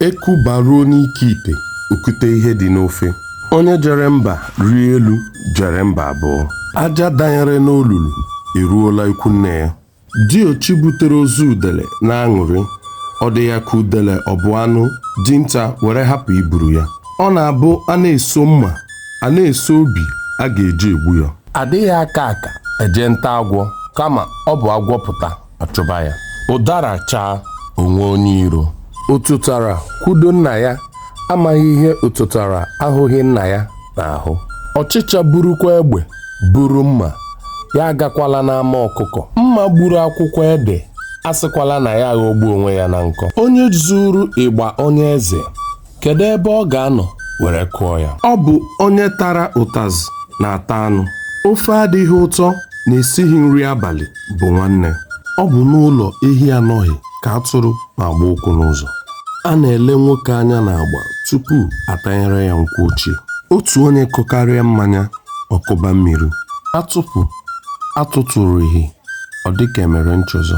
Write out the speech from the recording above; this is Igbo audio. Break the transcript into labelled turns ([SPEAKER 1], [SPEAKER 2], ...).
[SPEAKER 1] Eku baruo n'ike ite, o kute ihe dị n'ofe. Onye jere mba rie elu jere mba abọọ. Aja danyere n'olulu eruola ikwu nne ya. Diochi butere ozu udele na-aṅụrị, ọ dị ya ka udele ọ bụ anụ dinta were hapụ iburu ya. Ọ na-abụ a na-eso mma, a na-eso obi a ga-eji egbu ya. Adịghị aka aka eje nta agwọ kama ọ bụ agwọ pụta a chụba ya. Ụdara chaa, o nwee onye iro. Otụtara kwudo nna ya amaghị ihe otụtara ahụghị nna ya na-ahụ. Ọchịcha burukwa egbe buru mma, ya agakwala n'ama ọkụkọ. Mma gburu akwụkwọ ede asịkwala na ya aghọgbuo onwe ya na nkọ. Onye zuuru ịgba onye eze, kedụ ebe ọ ga-anọ were kụọ ya? Ọ bụ onye tara ụtazị na-ata anụ. Ofe adịghị ụtọ na esighị nri abalị bụ nwanne. Ọ bụ n'ụlọ ehi anọghị ka atụrụ na-agba ụkwụ n'ụzọ. A na-ele nwoke anya n'agba tupu a tanyere ya nkwụ ochie. Otu onye kụkarịa mmanya, ọ kụba mmiri. A tụpụ a tụtụrụghị ọ dị ka e mere nchọzọ.